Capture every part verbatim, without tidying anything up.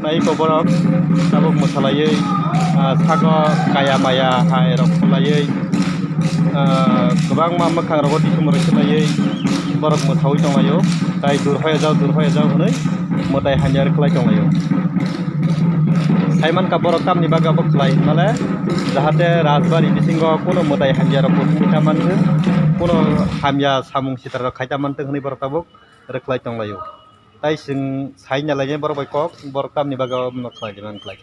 Nai ko borok tabuk mwsalaiwi, ah, sago kaya maya hai rok khulaiwi, ah, kwbangma mwkhang rogo disumrok swlaiwi borok mwsaui tonglaio, tai dur hoya jao, dur hoya jao hwnwi mwtai hamya rwkhlai tonglaio. Saimankha borok tamni bagwi abo khlai hwnmale, jahate rajbari bisingo kunu mwtai hamya rok kuthumwi ta manthwng, kunu hamya samung sitra rok khai ta manthwng hwnwi borok tabuk rwkhlai tonglaio. Tai chwng sai nalainai borok bai kok, borok tamni bagwi abono khlai di man khlai.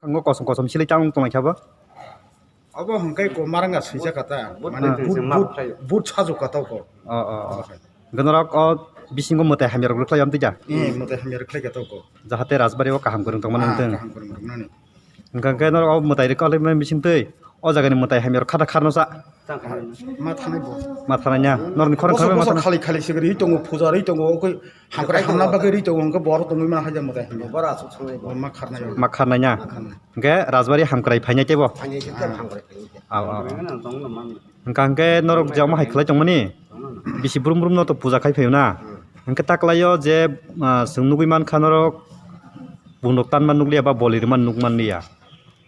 Ang kosom kosom sili tang tong kha ba. Obo hwnkhe ko maranga swijak kha ta. Mane Ah. But, but, but sajwk kha ta ko. Oh, oh, oh. Hwnkhe norok o bisingo mwtai hamya rok rwkhlai am twi da? Eh, mwtai hamya rwkhlai kha ta ko. Jahate rajbari o kaham kwrwng tongmani Ah, wngtwng. Kaham kwrwng tongmani. Hwnkhe norok o mwtai rwkhlai mani bising twi o jagani mwtai hamya rok kha ta kharno sa? Ma thanai bo. Ma thanai nya. Norni khorang Boso, khorang ma boso thanai. Khali khali se ri tongo, puja ri tongo, koi hamkrai hamna bagwi ri tongo, hwnkhe borok tongwi ma haja mwtai hamya. Bora asuk sanai bo. Ma kharnai. Ma kharnai nya. Ma kharnai. Hwnkhe rajbari hamkrai phainai teibo? Phainai se tei hamkrai phainai se. Ao, ao, ao. Hwnkha hwnkhe norok je omo hai khlai tongmani? Bisi brum brum no to puja khai phaio na? Hwnkhe ta kwlaio je, ah, chwng nugwi mankha norok bundok tanma nukliya ba boli rwma nukmanliya.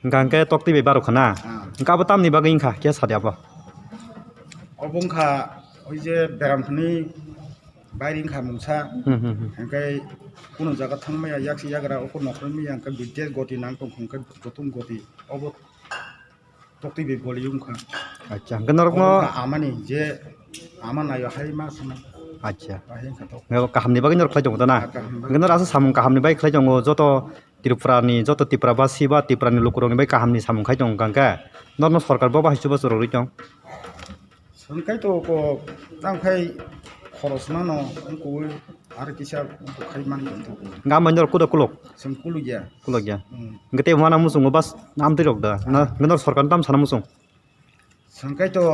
Hwnkha hwnkhe toktwi bai barokha na? Hwnkhe abo tamni bagwi wngkha khe sadi abo? Obo wngkha oi je beram hwnwi Bairi wngkha mungsa, hmm, hmm, hmm, hwnkhe kunu jaga thangmaya, yaksi yagra oko nokhormaya, hwnkhe bidya goti nang tongkha, hwnkhe joto goti obo toktwi bai boli wngkha. Acha, hwnkhe norokno obo wngkha amani je ama nayo hai ma swnam. Acha. Bahai wngkha tok. Hwnkhe kahamni bagwi norok khlai tongo da na? Ah, kaham bagwi. Hwnkhe norok aswk samung kahamni bagwi khlai tongo, joto Tripura ni, joto Tripura basi ba Tripura ni lukurokni bagwi kahamni samung khai tongo hwnkhe norokno sorkar bo bahai chubachu rwgwi tong. Hwnkhe to ko tang khai khoros mano wngkui ar kisa wngkuk khai mani wngkuk. Hwnkhe amai norok kuda kuluk? Chwng kuluk ya. Kuluk ya. Hmm. Hwnkhe tei wana muchungo bas amtwi rok da. Na, hwnkhe norok sorkar tam sana muchung? Hwnkhe to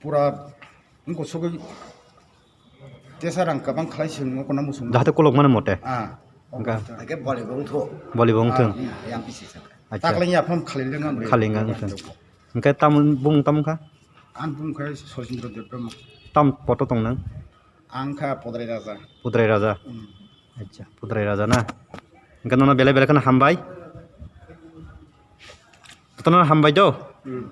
pura wngkuk sugui tesa rang kwbang khlai chwng wngkuk na muchung. Jahate kuluk mani mote. Ah. Hwnkhe. Hwnkhe boli bo wngthok. Boli bo wngthok. Ah, hmm, yang bisi sa. Acha. Taklai ya phone khali lengan. Khali lengan. Hwnkhe tamoni bumung tamo kha? Ang bumung khe Sosindra Debbarma. Tam poto tong nang? Ang kha Podrai Raja. Podrai Raja. Hmm. Acha, Podrai Raja na. Hingke nono belai belai kheno hambai. Tono hambai do. Hmm.